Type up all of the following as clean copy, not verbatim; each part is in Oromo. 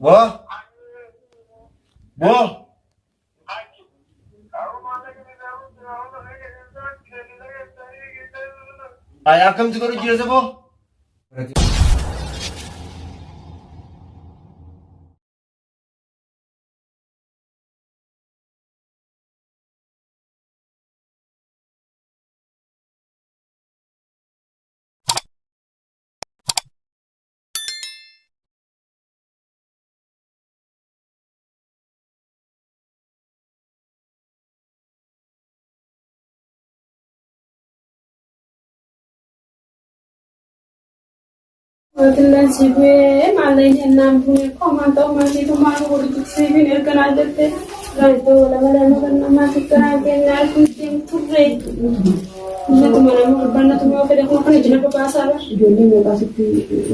Boo. Boo. Ay akkamti godhu jira saboo? Mootilleen si bu'ee maalleen jennaan bu'ee qomaan ta'u maatii tumaan walitti siifin erga naa jette gaazexaa wala malee nama namaatti garaa kennaa kun turre. Innatuma nama barbaannatuma fedha kun kan ijina babaasaa bara. Ijoollee meeqaa sitti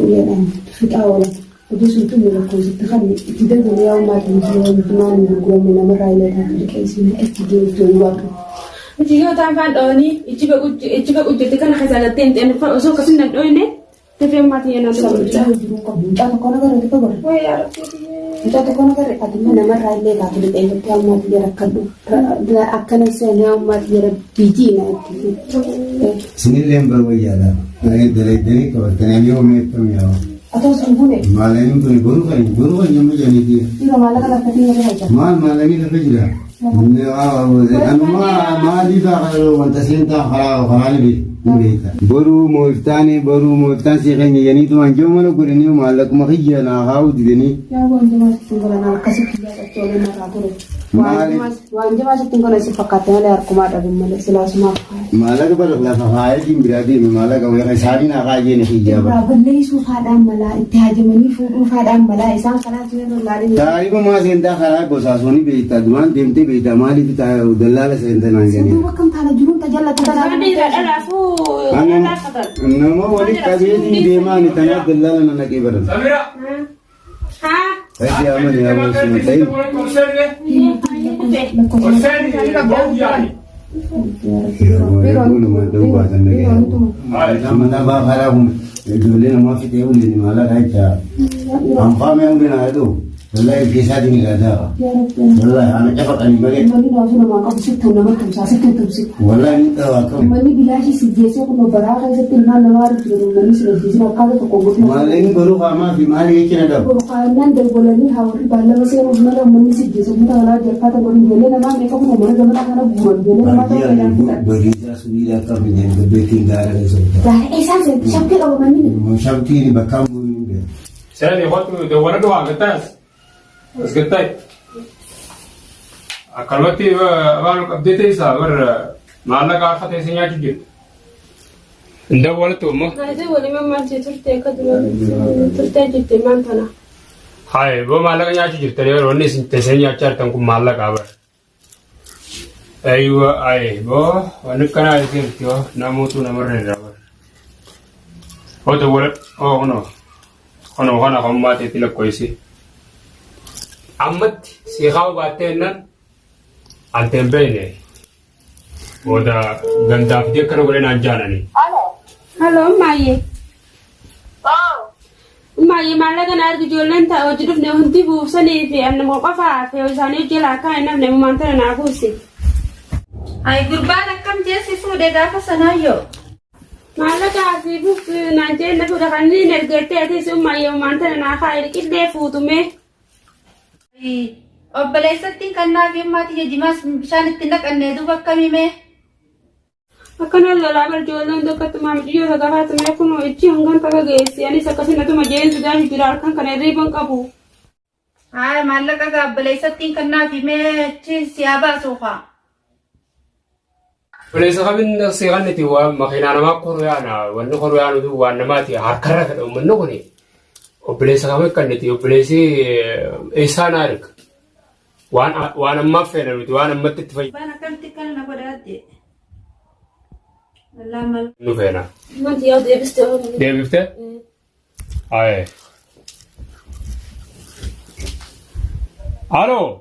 uleedhaan fixaa oolan. Hojii sun tumi lakkoofsitti kan itti dabalu yaa maatii nuti maal hin gurguramne namarraa illee taatu liqeessine itti deemtu hin waaqni. Hojii afaan dhawanii ijji baqu jirti kana keessaa galtee hin xeeneffaa osoo akkasii nan dhooyne dafee maatii yennaan Mucaa hojii qabu mucaa tokko nagarre xiqqoo godhe. Mucaa tokko nagarre ati immoo namarraa illee taatu liqeeffattee yaa maatii rakkadhu. Akkana seenaa yaa maatii rabbii na itti. Isinillee bar wayyaadha. Dalaydanii qabatanii ani yoo meeqam yaa. Atoo sun bune. Maalanii kun boru kan boru kan yommuu jedhanii Dhiira maallaqa laffatii irra jira. maal maalanii lafa jira. Anuma maaliif wanta seentaa karaa karaa ni beekta. Boruu mooftaanii boruu mooftaan si keenya jedhaniitu waan jiru mana godhanii maallaquma kiyya naa haa'u didanii. Yaa waan jabaa sitti hin godhan akkasitti jaallachuu olii narraa ture. Waan jabaa sitti hin godhan si fakkaatte malee harkumaa dhabin malee silaasumaaf. Maallaqa bara lafa kaayetiin biraa deeme maallaqa wayii isaanii naa kaayeen kiyyaa bara. Irraa balleessuu faadhaan malaa itti haajamanii fuudhuu faadhaan malaa isaan kanaa si irra ilaalin. Taarifa maa seentaa karaa gosaasonni beektaa duraan deemtee beektaa maaliif dallaala seentaa naan jedhanii. Duuba akkam taana jiruun tajallatu tanaa. Dhiira dhalaafuu dhalaafatan. Nama walitti qabeetiin deemaa ani tanaaf dallaala na naqee baran. Samira. Haa. Sadii amani yaa boosuma ta'in. Ijoollee namaa fixee waliin maallaqa jecha anfaamee hundi naa jedhu wallahi keessaatiin irraa daafa. Wallahi ana cafaqanii malee. Manni naasuu namaa qabu sitti nama tumsaa sitti tumsi. Wallahi ni dhawa akkam. Manni bilaashii si geessee kun baraa keessatti ilmaan namaa arginu manni si ajjeesin akkaataa tokko godhu. Maallaqni baruu qaamaa fi maali jecha na dhabu. Borqaannaan dawwalanii haa warri baallama seenuuf mala uummanni si geessu uummata kanaa jalfaata godhu ijoollee namaa meeqa kun mana zamana kana guuran ijoollee namaa ta'uu fedhan fitan. Bariisaa subiidha akka biyya gabbeettiin gaara keessa bitaa. Gaara eessaan seentu shakkii qaba manni. Shabtiin bakkaan bu'uun hin beeku. Seeni kottu dawwala dhugaa gattaas. As gattaay. Akkanumatti waan qabdee teessaa warra maallaqa harka teessee nyaachuu jirtu. Hin dawwalattu ammoo. Naasii waliin mammaakse turte akka dura turtee jirte maan tana. Hayi boo maallaqa nyaachuu jirtan yeroo inni isin teessee nyaachaa jirtan kun maallaqa bara. Aywa ayi boo wanni akkanaa isin yoo namoota namarra irraa bara. Oo dawwala oo kunoo kunoo kana kan maateetti lakkoofsi. Ammatti si kaa'u baattee jennaan ante hin beekne. Booda gandaa fidee akkana godhee naan jaalani. Haloo maayyee. Maayyee maallaqa na argi ijoolleen ta'a hojii dhufne hundi buusanii fi annuma qofaa fi isaanii hojii laakaa hin hafne mumaan tana naa buusi. Ay gurbaan akkam jeessi fuudhe gaafa sanaayyoo. Maallaqa asii buuf naan jee na fuudha kan inni ergeettee atis maayyee mumaan tana naa kaa'i qillee fuutumee. Obboleessattiin kan naaf himmaa tiyya jimaas bishaan itti naqannee duuba akkamii mee? Akkana lolaa bar ijoolleen tokkotti maamdiyyoo sagaraa tumee kunoo ijji hangan takka geessi anis akkasii natuma jeen sudaan jira halkan kana hirriiban qabu. Haaya maallaqa gaa obboleessattiin kan naaf himee achi si haa baasu kaa. Obboleessa kamin si kanniti waan makiinaa namaa koru yaana wanni koru yaanu tun waan namaati harkarra fedha uummanni kuni obboleessa kamin kanniti obboleessi eessaa naa erga waan waan ammaaf feena nuti waan ammatti itti Gurbaan akkamitti akkana na godha jee. Wallaahi mal. fayyadamu feena. Wanti yoo deebiste oolu. Deebiftee? Aye. Aloo.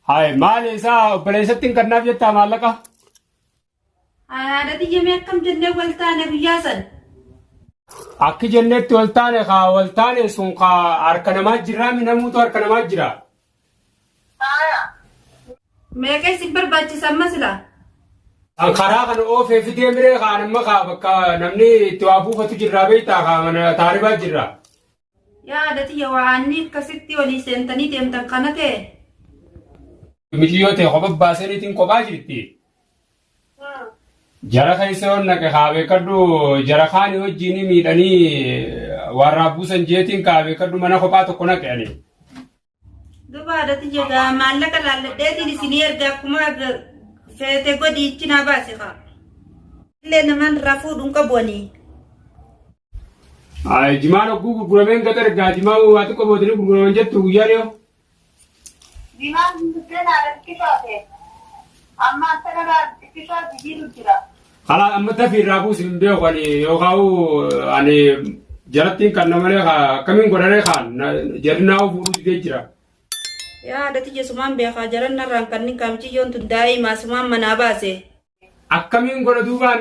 Hayi maali isaa obboleessatti hin kennaaf jettaa maallaqa? Haadha tiyya mee akkam jennee wal taane guyyaa san. Akki jennetti wal taane kaa wal taane sun kaa harka namaa jirraa mi namuutu harka namaa jira. Meeqa isin barbaachisa amma sila? An karaa kana oofee fidee miree kaan amma kaa bakka namni itti waa buufatu jirraa beektaa kaa mana taaribaa jirra. Yaa haadha tiyya waanni akkasitti walii seentanii deemtan kana ta'e. Miciyyoo ta'e kopha baasaniitiin kophaa jirti. Jara keessa yoon naqe kaa beekadhu jara kaani wajjin miidhanii warraa buusan jeetiin kaa beekadhu mana kophaa tokko naqe ani. Duuba haadha tiyya gaa maallaqa laalladheetiin isinii erga akkuma feete godhi ichi naa baasi kaa. Illee namaan irraa fuudhuun qabu ani. Ay, jimaan hogguu gurgurameen gata ergaa jimaa waa xiqqoo boodanii gurguraman jettu guyyaa dhiyoo. Jimaan buddeen haadha xiqqishaate. Amma akka xiqqishaa jijjiiru jira. Kalaa amma dafii irraa buusi hin beeku ani yookaan ani jarattiin kan namalee akkamiin godharee kaan jarri naa fuudhuu didee jira. Yaa haadha tiyya sumaan beekaa jaran narraan kanneen kaamiciyyoon tun daa'imaa sumaan manaa baase. Akkamiin godha duubaan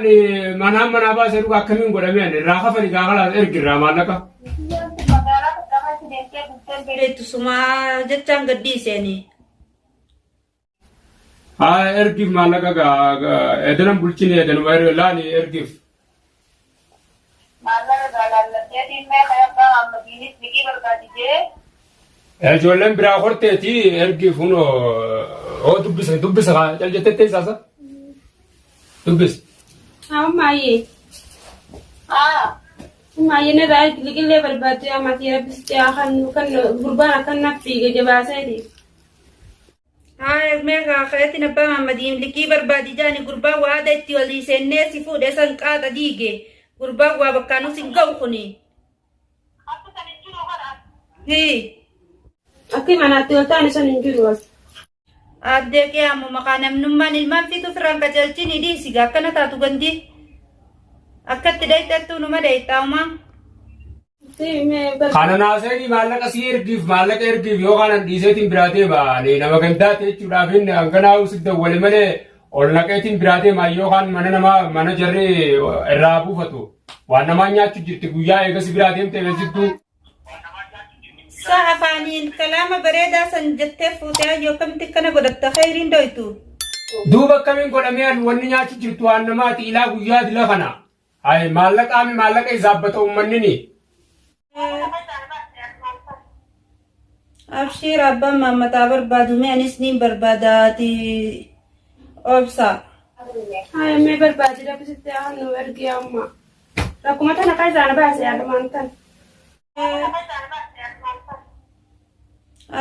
manaan manaa baasee dhugaa akkamiin godhamee ani irraa kafali gaa kalaa ergi irraa maallaqa. Mucayyoo tun magaalaa takka keessa deemtee bultee Beektu sumaa jechaan gaddiiseeni. Haa ergiif maallaqa gaa edanan bulchine edanuma laali ergiif. Maallaqa gaa laalladheetiin meeqa abbaa Mahammadiinis liqii barbaadi jee. Ijoolleen biraa horteeti ergiif hunoo hoo dubbisa dubbisa kaa cal jettee teessaasa dubbisa. Ammaayee. Ammaayee narraa liqillee barbaadde ammatii rabbisitti haa kan gurbaan akkan naaf fiige jabaaseeti. Haa meeqa ka'eetiin abbaa Mahammadiin liqii barbaadi jaani gurbaan waa aadaa itti walii seennee si fuudhe san qaaxa diige gurbaan waa bakkaanus hin ga'u kuni. Akka san hin jiru kana. Hii. Akki manaatti ol taane san hin jiru as. Addee qiyaamu maqaa namnummaan ilmaan fiitu firaan qajeelchini dhiisi gaa akkana taatu gandi. Akkatti dhayxattuu numa dhayxaa'umaa. Kana naaseenii maallaqa si ergiif maallaqa ergiif yoo kanan dhiiseetiin biraa deema ani nama gandaate jechuudhaaf inni hanganaa si dawwale malee ol naqeetiin biraa deema yoo kaan mana namaa mana jarri irraa buufatu waan namaa nyaachuu jirti guyyaa eegasi biraa deemte eegasittuu. Sa afaaniin kalaama bareedaa san jettee fuutee hayyoo akkamitti akkana godhatta khayriin dhoytu. Duuba akkamiin godhamee ani wanni nyaachuu jirtu waan namaati ilaa guyyaa dila kana. Hayi maallaqaami maallaqa isaabbata uummannini. Abshiir abbaan maammataa barbaadu mee anis niin barbaadaati obsa. Haa mee barbaadi rabbisitti haa nu ergi amma. Rakkuma tana keessaa na baase yaadumaan tan.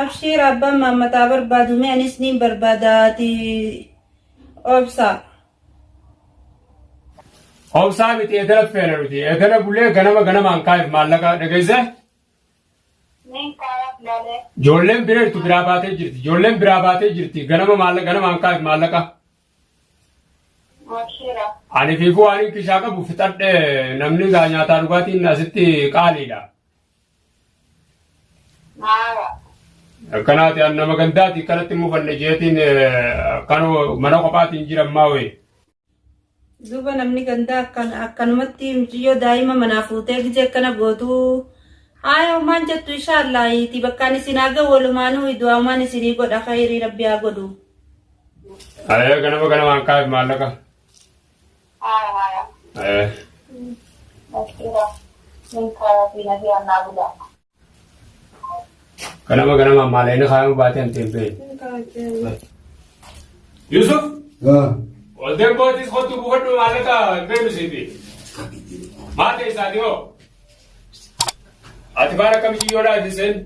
Abshiir abbaan maammataa barbaadu mee anis niin barbaadaati obsa. Obsaa miti edana feena nuti edana bulee ganama ganamaan kaa'eef maallaqa dhageesse. Niin kaayaaf laalee. Ijoolleen bira jirtu biraa baatee jirti. Ijoolleen biraa baatee jirti. Ganama maallaqa ganamaan kaa'eef maallaqa. Abshiira. Ani fiifuu waan kishaa qabu fixadhe namni gaa nyaataa dhugaatiin asitti qaaliidha. Maara. Akkanaati an nama gandaati kanatti mufanne jeetiin kan mana kophaatiin jiran maawee. Duuba namni gandaa akkanumatti mucayyoo daa'ima manaa fuutee gizee akkana gootu. Haaya homaan jettu inshaallaahiti bakkaan isin haa ga'u walumaanuu du'aa homaan isinii godha khayrii rabbi haa godhu. Ayee ganama ganamaan kaa'eef maallaqa. Haaya haaya. Ayee. Abshiira. Niin kaayaaf nabii annaa bulaa. Ganama ganamaan maalayni kaayamuu baatee an teempee. Yusuf. Ol deembootis kottu buufadhu maallaqa hin beeknu siifi. Maal ta'e isaati hoo? Ati baara akkamitti yoodhaa itti seen?